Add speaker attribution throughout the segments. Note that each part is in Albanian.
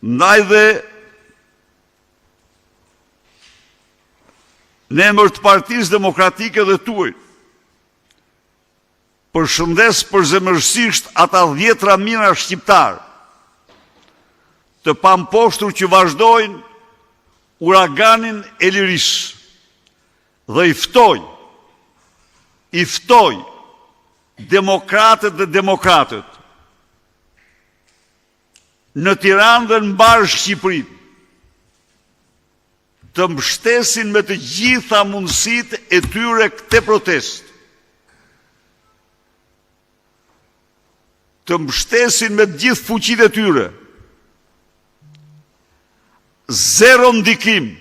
Speaker 1: Ndaj dhe në emër të Partisë Demokratike dhe tuaj, përshëndes përzemërsisht ata dhjetra mijëra shqiptarë të pamposhtur që vazhdojnë uraganin e lirisë dhe i ftoj, i ftoj demokratët dhe demokratet në Tiranë dhe në mbarë Shqipërinë të mbështesin me të gjitha mundësitë e tyre këtë protestë. Të mbështesin me të gjithë fuqitë e tyre. Zero ndikim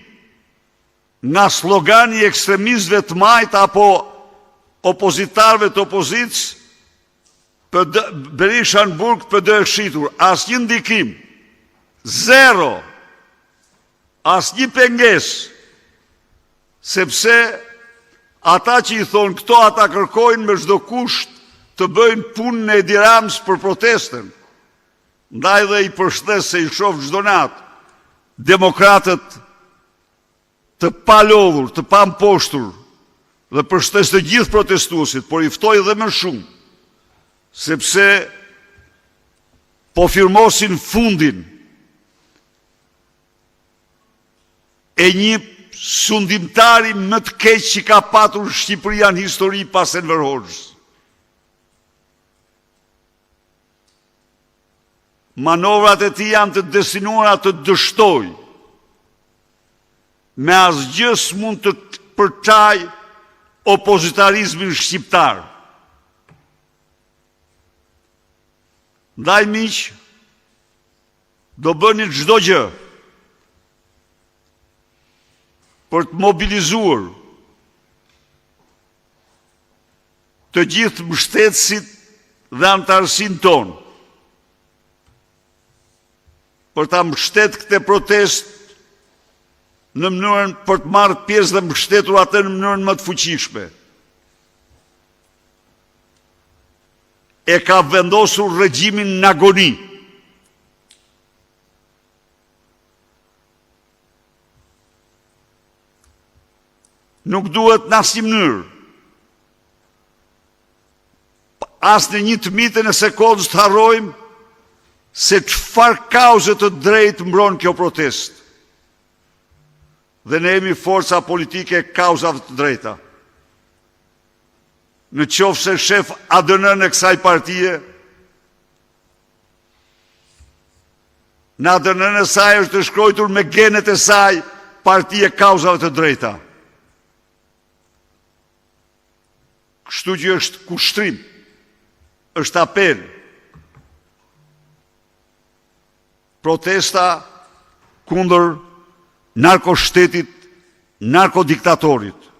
Speaker 1: nga slogani i ekstremistëve të majtë apo opozitarëve të opozitës PD, Berisha në burg, PD e shitur, asnjë ndikim, zero, asnjë pengesë, sepse ata që i thonë këto, ata kërkojnë me çdo kusht të bëjnë punën e Edi Ramës për protestën. Ndaj dhe i përshëndes se i shoh çdo natë demokratët të palodhur, të pamposhtur dhe përshëndes të gjithë protestuesit, por i ftoj edhe më shumë, sepse po firmosin fundin e një sundimtari më të keq që ka patur Shqipëria në histori pas Enver Hoxhës. Manovrat e tij janë të destinuara të dështojë. Me asgjë s'mund të përçajë opozitarizmin shqiptar. Ndaj miq, do bëni çdo gjë për të mobilizuar të gjithë mbështetësit dhe anëtarësinë tonë për ta mbështet këtë protestë në mënyrën për të marrë pjesë dhe mbështetur atë në mënyrën më të fuqishme. E ka vendosur regjimin në agoni. Nuk duhet në asnjë mënyrë as në një të mijtën e sekondës të harrojmë se çfarë kauze të drejtë mbron kjo protestë. Dhe ne jemi forca politike e kauzave të drejta. Në qoftë se shef ADN-në e kësaj partie, Në ADN-në e saj është e shkruajtur me genet e saj parti e kauzave të drejta. Kështu që është kushtrim, është apel. Protesta kundër narkoshtetit, narkodiktatorit.